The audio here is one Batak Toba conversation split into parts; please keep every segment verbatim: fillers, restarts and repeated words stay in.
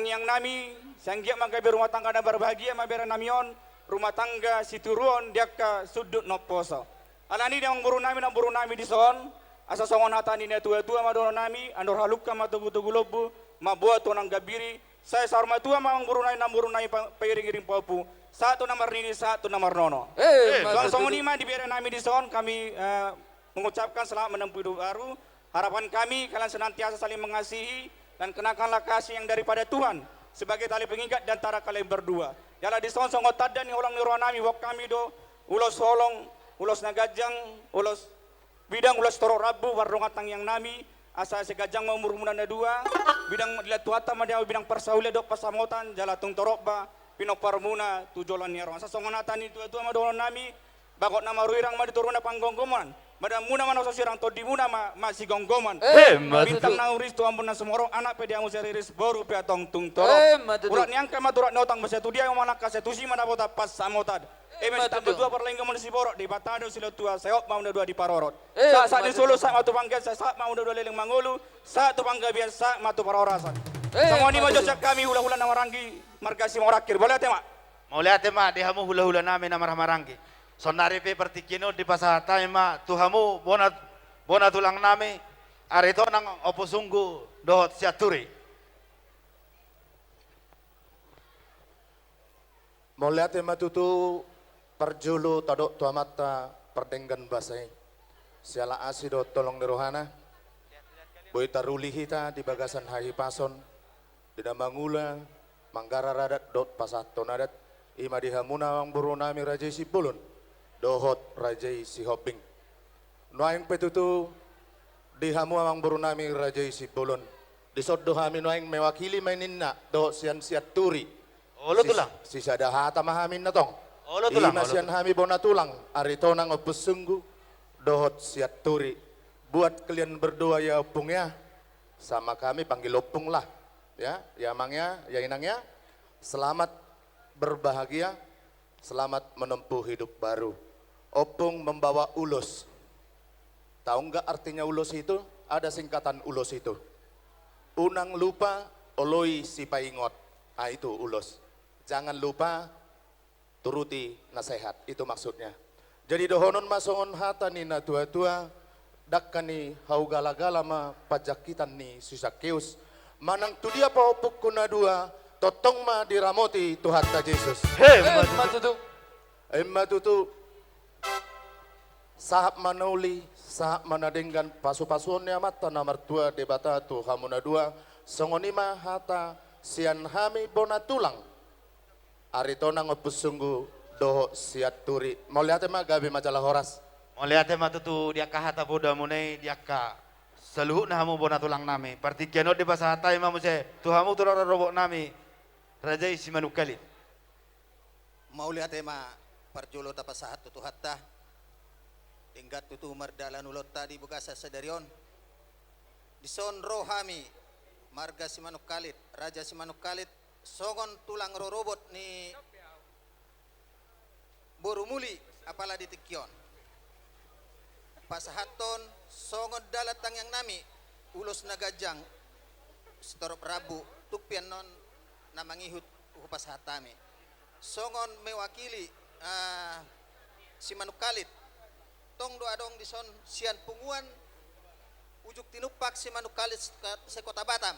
Tangiang nami, sai anggiat ma gabe rumah tangga na berbahagia ma bere nami on, rumah tangga sitiruon di angka sundut na umposo. Alani i, amang boru nami, namboru nami dison, asa songon hata ni na tua-tua ma dohonon nami: Andor halumpang ma togu-togu lombu, mamboan tu nang gambiri. Sai saur matua ma, amang boru nami, namboru nami, pa-, pairing-iring pahompu, sahat tu na marnini, sahat tu na marnono. Eh, eh, ma tutu. Songon i ma di bere nami dison, kami, eh, mengucapkan selamat menempuh hidup baru. Harapan kami, kalian senantiasa saling mengasihi dan kenakanlah kasih yang daripada Tuhan sebagai tali pengikat di antara kalian berdua. Jala dison, songon tanda ni holong ni roha nami, boan hami do ulos holong, ulos na ganjang, ulos bidang, ulos torop rambu, mardongan tangiang nami, asa sai ganjang ma umurmuna na dua, bidang dilan Tuhanta ma di hamu bidang parsaulian dohot pansamotan, jala tung torop ma pinomparmuna tu joloan ni ari on. Asa songon hata ni tua-tua ma dohonon nami: Bagot na maruhirang ma di toruna panggomgoman, badanmuna ma na so sirang, tondimuna ma, ma sigomgoman. Eh, ma tutu. Bintang na rumiris tu ambun na sumorop, anak pe di hamu sai riris, boru pe antong tung torop. Eh, ma tutu. Urat ni angka ma tu urat ni otang, boasa tu dia ma manangka, sai tusi ma dapotan pansamotan. Eh, ma tutu. Eme sitamba dua parlinggoman ni siborok, Debata do silehon tua, sai hot ma hamu na dua diparorot. Eh, ma tutu. Sahat-sahat ni solu, sahat ma tu panggabean, sai sahat ma hamu na dua leleng mangolu, sahat tu panggabean, sahat ma tu parhorasan. Eh, ma tutu. Songon i ma jolo sian hami hula-hula na marhahamaranggi, marga Simanungkalit. Mauliate ma. Mauliate ma di hamu hula-hula nami na marhahamaranggi. Saonari pe partingkian on dipasahat hami ma tu hamu bona, bona tulang nami, Aritonang, Ompu Sunggu dohot Sianturi. Mauliate ma tutu. Parjolo tadok tu Amanta pardenggan basa i, siala asi dohot holong ni rohana, boi taruli hita di bagasan hahipason, di na mangula, manggara adat dohot pasahathon adat, i ma di hamuna amang boru nami raja i Simbolon dohot raja i Sihombing. Nuaeng pe tutu di hamu amang boru nami raja i Simbolon, dison do hami nuaeng mewakili ma i ninna dohot sian Sianturi. Olo, tulang. Sis-, sisada hata ma hami ninna tong. Olo, tulang. I ma sian hami bona tulang, Aritonang, Ompu Sunggu dohot Sianturi. Buat kalian berdua ya ompung ya, sama kami panggil ompung lah. Ya, ya amang ya, ya inang ya. Selamat berbahagia, selamat menempuh hidup baru. Ompung membawa ulos. Tahu nggak artinya ulos itu? Ada singkatan ulos itu. Unang lupa, oloi sipaingot. Ah, itu ulos. Jangan lupa, turuti nasehat. Itu maksudnya. Jadi dohonon ma songon hata ni na tua-tua, dangka ni hau gala-gala ma panjangkitan ni si Sakeus. Manang tu dia pahompungku na dua, tongtong ma diramoti Tuhanta Jesus. Emma tutu. Emma tutu. Sahat ma na uli, sahat ma na denggan, pasu-pasuon ni Amanta na martua Debata tu hamu na dua. Songon i ma hata sian hami bona tulang, Aritonang, Ompu Sunggu dohot Sianturi. Mauliate ma, gabe ma jala horas. Mauliate ma tutu di angka hata poda muna i, di angka saluhutna hamu bona tulang nami. Partingkian on dipasahat hami ma muse tu hamu tulang rorobot nami, raja i Simanungkalit. Mauliate ma parjolo tapasahat tu Tuhanta. Denggan tutu mardalan ulaonta di bagasan sadari on. Dison ro hami marga Simanungkalit, raja Simanungkalit, songon tulang rorobot ni boru Muli, apala di tingki on. Pasahathon songon dalan tangiang nami, ulos na ganjang, sitorop rambu, tung pe annon na mangihut hupasahat hami. Songon mewakili, ah, Simanungkalit. Tong do adong dison sian punguan Ujung Tinumpak Simanungkalit se-, se-Kota Batam.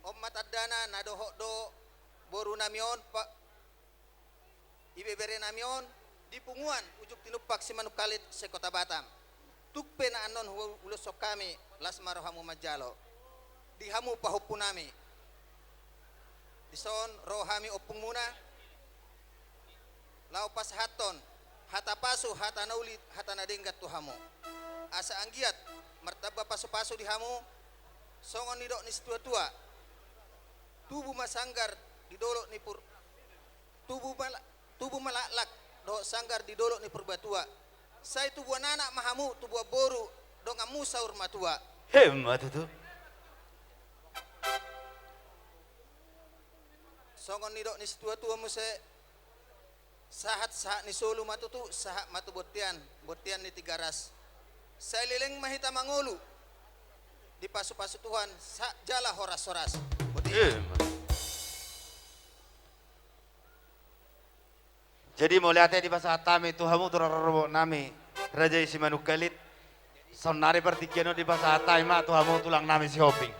On ma tandana na dohot do boru nami on, pa-, ibebere nami on di punguan Ujung Tinumpak Simanungkalit se-Kota Batam. Tung pe na annon hu-, huuloshon hami, las ma rohamu manjalo. Di hamu pahompu nami. Dison ro hami ompungmuna, laho pasahathon hata pasu, hata na uli, hata na denggan tu hamu. Asa anggiat martamba pasu-pasu di hamu, songon nidok ni situa-tua. Tubu ma sanggar di dolok ni Pur-, tubu ma la-, tubu ma laklak dohot sanggar di dolok ni Purbatua. Sai tubuan anak ma hamu, tubuan boru, donganmu saur matua. Emma tutu. Songon nidok ni situa-tua muse, sahat-sahat ni solu ma tutu, sahat ma tu bontean, bontean ni Tigaras. Sai leleng ma hita mangolu, dipasu-pasu Tuhan, sa-, jala horas-horas. Bontean. Emma. Jadi mauliate dipasahat hami tu hamu tu rorobot nami Raja i Simanungkalit. Saonnari partingkian on dipasahat hami ma tu hamu tulang nami Sihombing.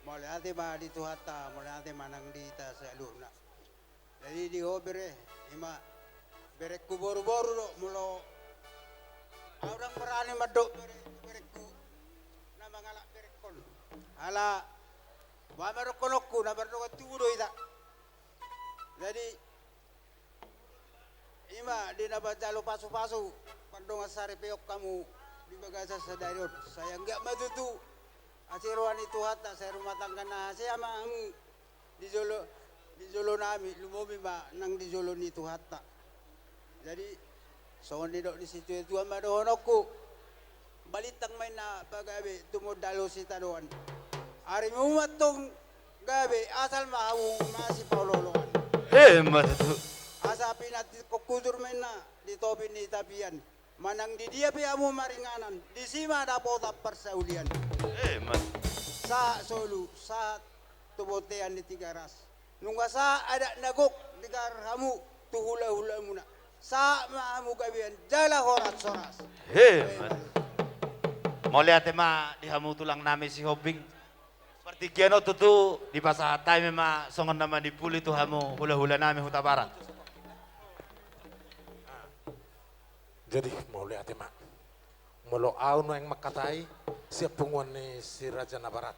Mauliate ma di Tuhanta, mauliate ma nang di hita saluhutna. Jadi di ho bere, ima berengku boru-boru do, molo au ndang berani mandok bere, berengku na mangalap berengkon. Ala, boha ma dohononku, na mardongan tubu do hita. Jadi ima di na manjalo pasu-pasu pardongan saripeon hamu di bagasan sadari on, sai anggiat ma tutu asi roha ni Tuhanta, sai rumah tangga na hasea ma hamu di jolo, di jolo nami, lumobi ma nang di jolo ni Tuhanta. Jadi songon nidok ni situa-tua ma dohononku. Balintang ma inna pagabe tumundalhon sitadoan. Arimu ma tong gabe asal ma hamu masipaolo-oloan. Emma tutu. Asa pinantikhon hujur ma inna di topi ni tapian. Manang di dia pe hamu maringanan, disi ma dapotan parsaulian. Emma. Sahat solu, sahat tu bontean ni Tigaras. Nunga sahat adat na gok digarar hamu tu hula-hulamuna. Sahat ma hamu gabean jala horas-horas. Emma. Mauliate ma di hamu tulang nami Sihombing. Partingkian on tutu dipasahat hami ma songon na manipuli tu hamu hula-hula nami Hutabarat. Jadi mauliate ma. Molo au nuaeng mangkatai sian punguan ni Si Raja Nabarat,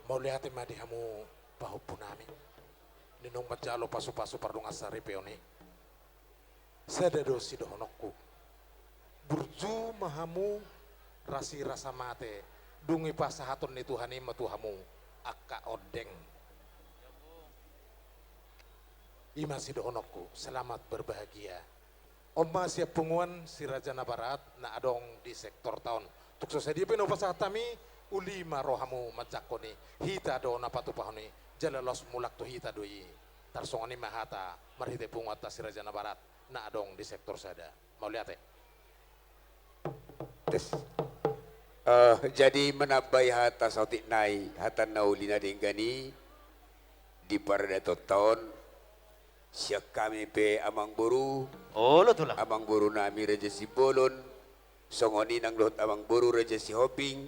mauliate ma di hamu pahompu nami. Ninna manjalo pasu-pasu pardongan saripeon i, sada do sidohononku. Burju ma hamu rasi rasa mate, dung i pasahaton ni Tuhan i ma tu hamu angka ondeng. Ima sidohononku, selamat berbahagia. On ma sian punguan Si Raja Nabarat na adong di sektorta on. Tung so sadia pe na hupasahat hami, uli ma rohamu manjangkon i, hita do na patupahon i, jala laos mulak tu hita do i. Tarsongon i ma hata marhite punguanta Si Raja Nabarat na adong di sektor sada. Mauliate. Tes. Eh, jadi manambai hata saotik nai, hata na uli na denggan i di paradatonta on, sian hami pe amangboru, olo tulang, amangboru nami Raja Simbolon, songon i nang dohot amangboru Raja Sihombing,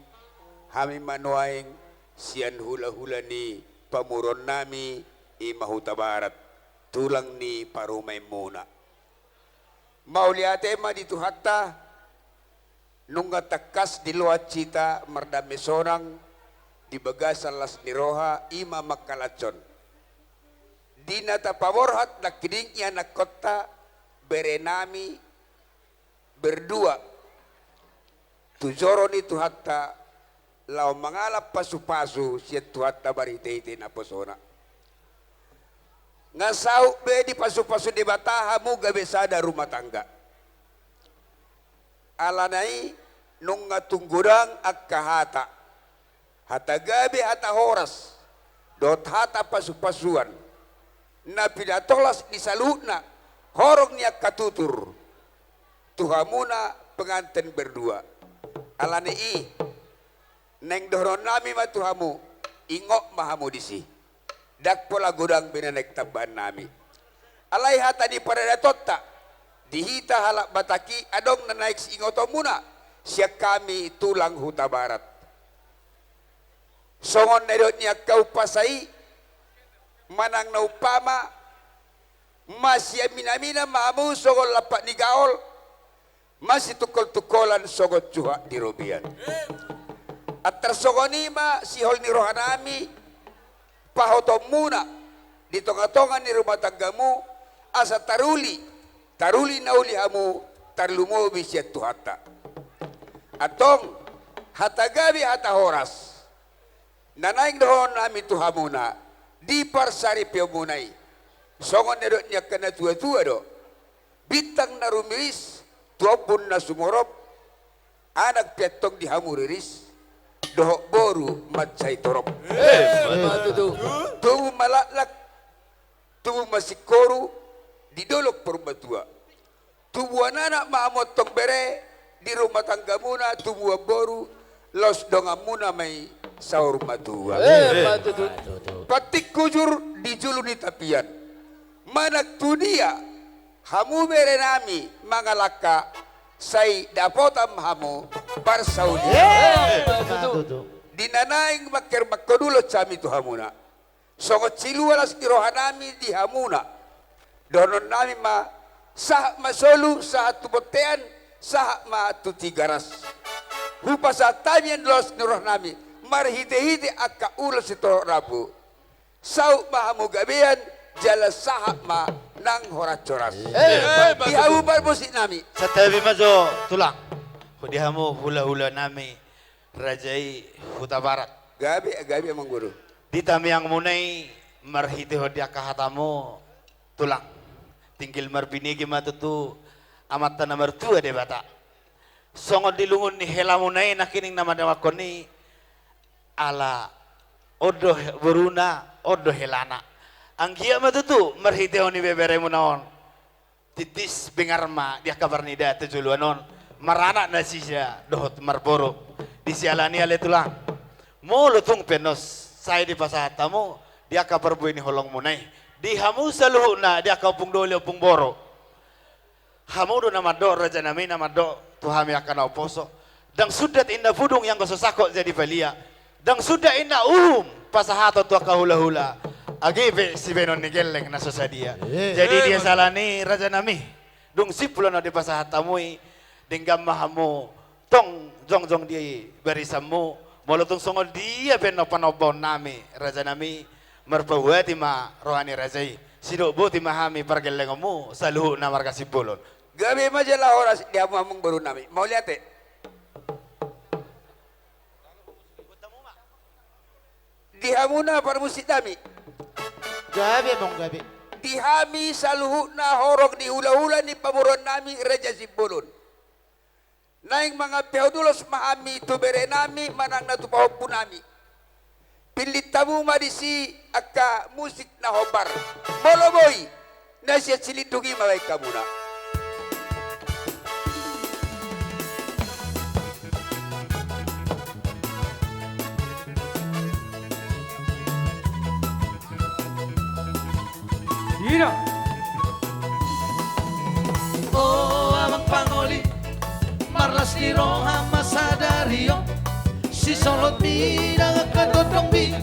hami ma nuaeng sian hula-hula ni pamoruon nami, ima Hutabarat, tulang ni parumaenmuna. Mauliate ma di Tuhanta, nunga tangkas diloas hita mardame sonang di bagasan las ni roha, ima mangkalashon. Di na tapaborhat nangkining ianakhonta, bere nami berdua tu joro ni Tuhanta, laho mangalap pasu-pasu sian Tuhanta marhite-hite naposona. Nga saut be dipasu-pasu Debata hamu gabe sada rumah tangga. Alana i nunga tung godang angka hata, hata gabe, hata horas, dohot hata pasu-pasuan, na pinatolas ni saluhutna horong ni angka tutur tu hamuna penganten berdua. Alani i, naeng dohonon nami ma tu hamu, ingot ma hamu disi. Ndang pola godang be na naeng tambahan nami. Alai hata ni paradatonta, di hita halak Batak i adong na naeng siingotonmuna sian hami tulang Hutabarat. Songon na nidok ni angka umpasa i, manang na umpama, masiamina-mina ma hamu songon lampak ni gaol, masitungkol-tungkolan songon juhak di robean. Antar songon i ma sihol ni roha nami pahotonmuna di tonga-tonga ni rumah tanggamu, asa taruli, taruli na uli hamu, tarlumobi sian Tuhanta. Antong, hata gabe, hata horas na naeng dohonon nami tu hamuna di parsaripeonmuna i, songon na nidok ni angka na tua-tua do: Bintang na rumiris tu ombun na sumorop, anak pe antong di hamu riris, dohot boru mansai torop. Eh, ma tutu. Tubu ma laklak, tubu ma singkoru di dolok Purbatua. Tubuan anak ma hamu antong bere, di rumah tanggamuna tubuan boru, laos donganmuna ma i saur matua. Eh, ma tutu. Tontik hujur di julu ni tapian. Manang tu dia hamu berenami mangalangka, sai dapotan hamu parsaulian. Eh, eh, tutu. Di na naeng mangkir mangkon ulos hami tu hamuna. Songon silua las ni rohanami di hamuna. Dohononnami ma, sahat ma solu, sahat tu bontean, sahat ma tu Tigaras. Hupasahat hami andalas ni rohanami marhitehite angka ulos sitorop rambu. Saut ma hamu gabean, jala sahat ma nang horas-horas. Eh, eh, di hamu parmusiknami. Santabi ma jo, Tulang. Di hamu hula-hulanami, raja i Hutabarat. Gabe, gabe, Amangboru. Di tangiangmuna i, marhitehon di angka hatamu, Tulang, tinggil marbinege ma tutu Amanta na martua Debata. Songon di lungun ni helamuna i nangkining na mandapothon i, ala on do he-, boruna, on do helana. Anggiat ma tutu marhitehon ibeberemuna on, tintin bingar ma di angka parnidaan tu joloan on, maranak nasida dohot marboru. Di siala ni i ale Tulang, molo tung pe annon sai dipasahat hamu di angka parbue ni holongmuna i, di hamu saluhutna di angka ompung doli, ompung boru, hamu do na mandok, rajanami, na mandok tu hami angka na umposo: Ndang sundat inna pudung, ianggo so sangkot jadi palia. Ndang sundat inna uhum pasahaton tu angka hula-hula, age pe sibahenon ni gelleng na so sadia. Eh. Jadi, eh, di siala ni i, rajanami, dung simpul annon dipasahat hamu i, denggan ma hamu tong jongjong di barisanmu. Molo tung songon dia pe annon panombaonnami, rajanami, marpabuati ma roha ni raja i. Sidok boti ma hami pargellengonmu saluhutna marga Simbolon. Gabe ma jala horas di hamu, Amangborunami. Mauliate. Di hamuna parmusiknami. Gabe, Amang, gabe. Di hami saluhutna horong ni hula-hula ni pamoruonnami Raja Simbolon, naeng mangampe ulos ma hami tu berenami manang na tu pahompunami. Pillit hamu ma disi angka musik na hombar. Molo boi, na sian Silindung i ma baen hamuna. Ira. O Amang Pangoli, marlas ni roha ma sadari on. Sisolhotmi dang angka tondongmi,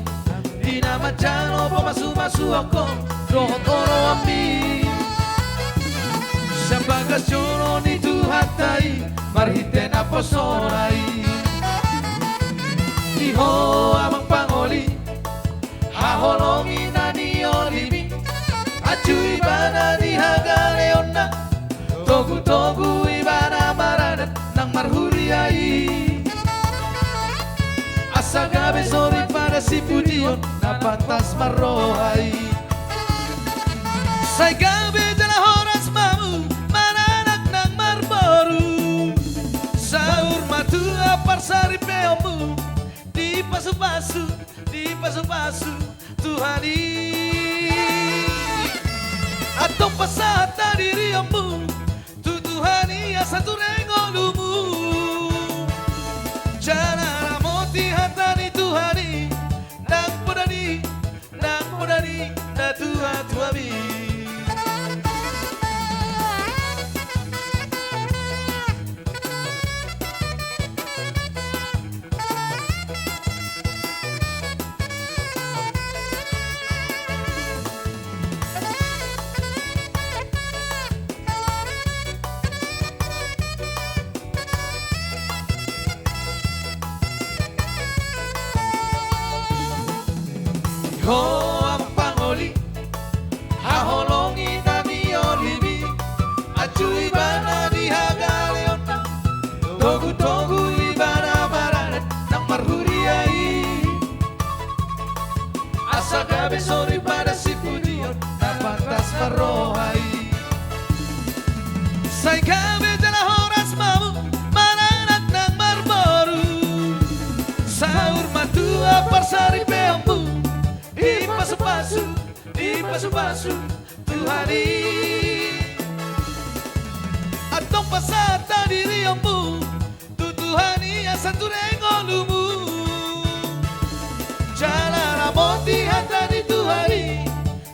di na manjalo pamasumasuon dohot oroanmi. Sian bagas joro ni Tuhanta i, marhite naposona i. Di ho Amang Pangoli, haholongi na niolimi, anju ibana di hagaleonna, togutogu ibana maradat nang marhuria i. Asa gabe soripada sipujion na pantas marroha i. Sai gabe jala horas ma hamu maranak nang marboru. Saur matua parsaripeonmu, dipasupasu, dipasupasu Tuhan i. Antong pasahat hadirionmu tu Tuhan i asa ture ngolumu. Jala ramoti hata ni Tuhan i, nang poda ni, nang poda ni natuatuami. Ho Amang Pangoli, haholongi na niolimi, anju ibana di hagaleonna, togutogu ibana maradat nang marhuria i. Asa gabe soripada sipujion na pantas marroha i. Sai gabe jala horas ma hamu maranak nang marboru. Saur matua parsaripeonmu, dipasupasu, dipasupasu Tuhan i. Antong pasahat hadirionmu tu Tuhan i asa ture ngolumu. Jala ramoti hata ni Ari,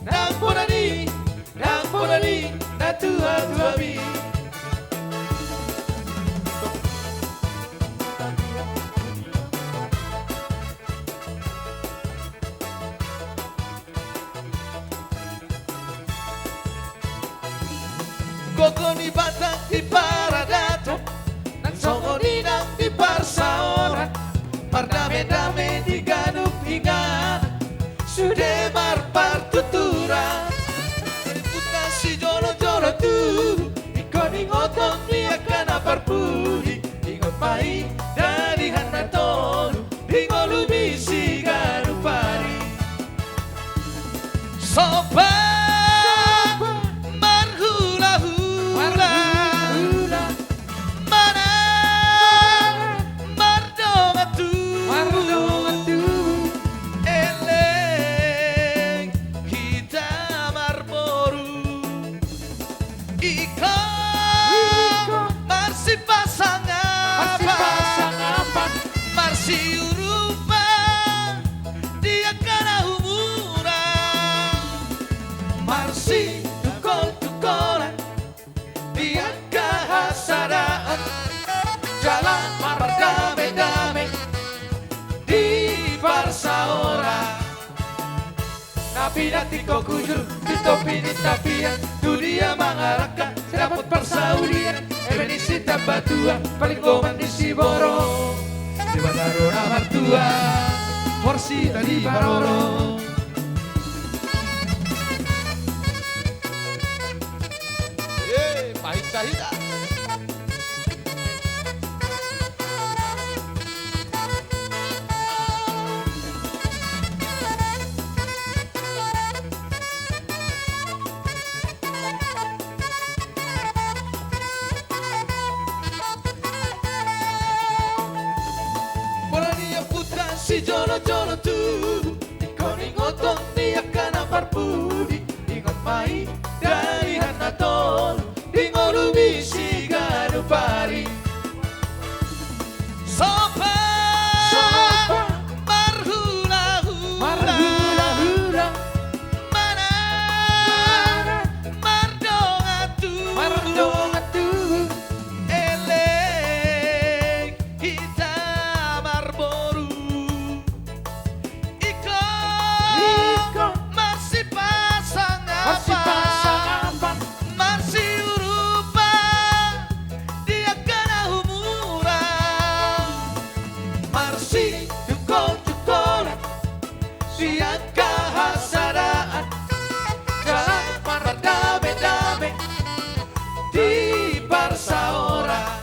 nang bona ni, nang bona ni natuatua i. Gogo ni Batak di paradaton, nang songon i nang di parsaoran, mardamedame di ganup inganan, sude marpartuturan. Di huta sijolojolo tubu, ingkon ingoton ni angka na parpudi, ingot ma i dalihan na tolu di ngolumi siganup ari. Somba marhulahula, manang mardongan tubu, elek hita marboru. Ingkon, ingkon marsipasangapan, marsipasangapan, marsiurupan di angka na umurna, marsitungkoltungkolan di angka hasadaan, jala mardamedame di parsaoran. Na pinantikhon hujur di topi ni tapian, tu dia mangalangka sai dapot parsaulian, eme ni Sitambatua, parlinggoman ni Siborok, Debata do na martua, horas hita di parorot. Eh, pahinsa hita. Bona ni ompunta sijolojolo tubu, ingkon ingoton ni angka na parpudi, ingot ma i dalihan na tolu di ngolumi siganup ari. Somba, somba marhulahula, marhulahula, manang mardongan tubu, mardongan tubu, elek hita marboru. Ingkon, ingkon marsipasangapan, marsipasangapan, marsiurupan di angka na umurna, marsitungkoltungkolan di angka hasadaan, jala mardamedame di parsaoran.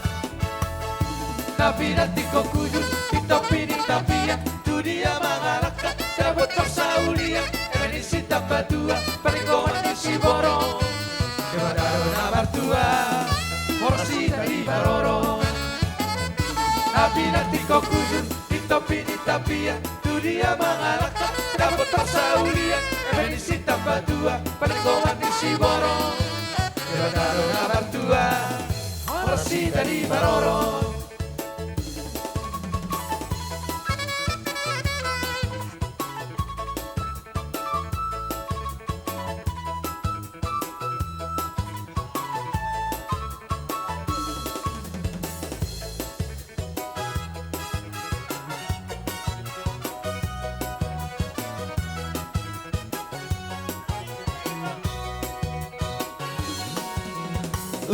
Na pinantikhon hujur di topi ni tapian, tu dia mangalangka sai dapot parsaulian, eme ni Sitambatua, parlinggoman ni Siborok, Debata do na martua, horas hita di parorot. Na pinantikhon hujur di topi ni tapian, tu dia mangalangka sai dapot parsaulian, eme ni Sitambatua, parlinggoman ni Siborok, Debata do na martua, horas hita di parorot.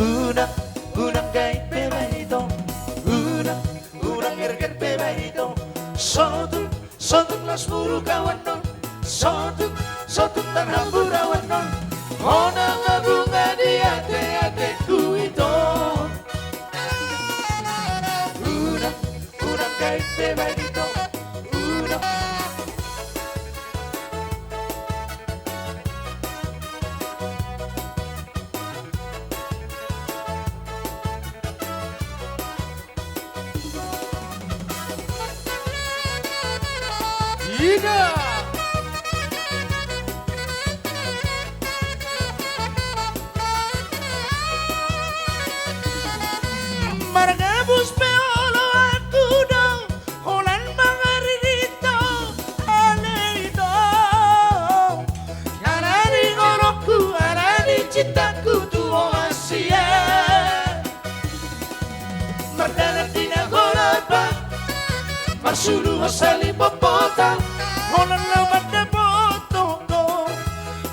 Unang, unang gabe baen ito. Unang, unang gerger pe baen ito. Sotung, sotung las muru kawan non. Sotung, sotung tan hambura wan non. Hona ma bunga di ateateku ito. Unang, unang gabe baen ito. Unang. Ida. Margabus pe oloanku do, holan mangaririto ale ito. Sali popota, holan laho mandapothon ho,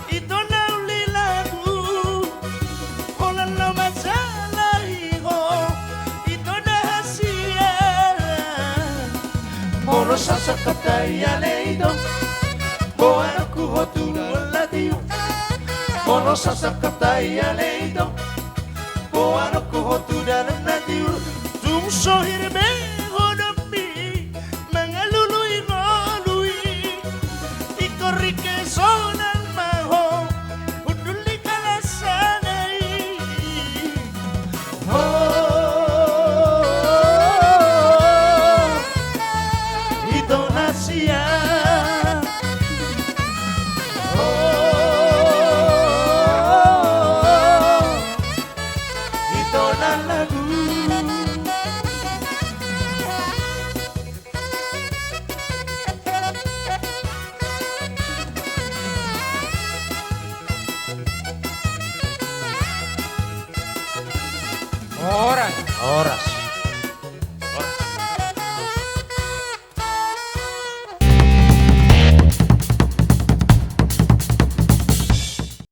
ito na uli lagu, holan laho manjalahi ho, ito na hasian. Molo sasakap tai ale ito, boanonku ho tu dalan na tiur. Molo sasakap tai ale ito, boanonku ho tu dalan na tiur. Tung so hira be ho dohononmi mangalului ngolu i, ingkon ringkot sonang ma ho hundul ni kalasana i. Ho, ito na sian. Ho, ito na lagu. Horas. Horas.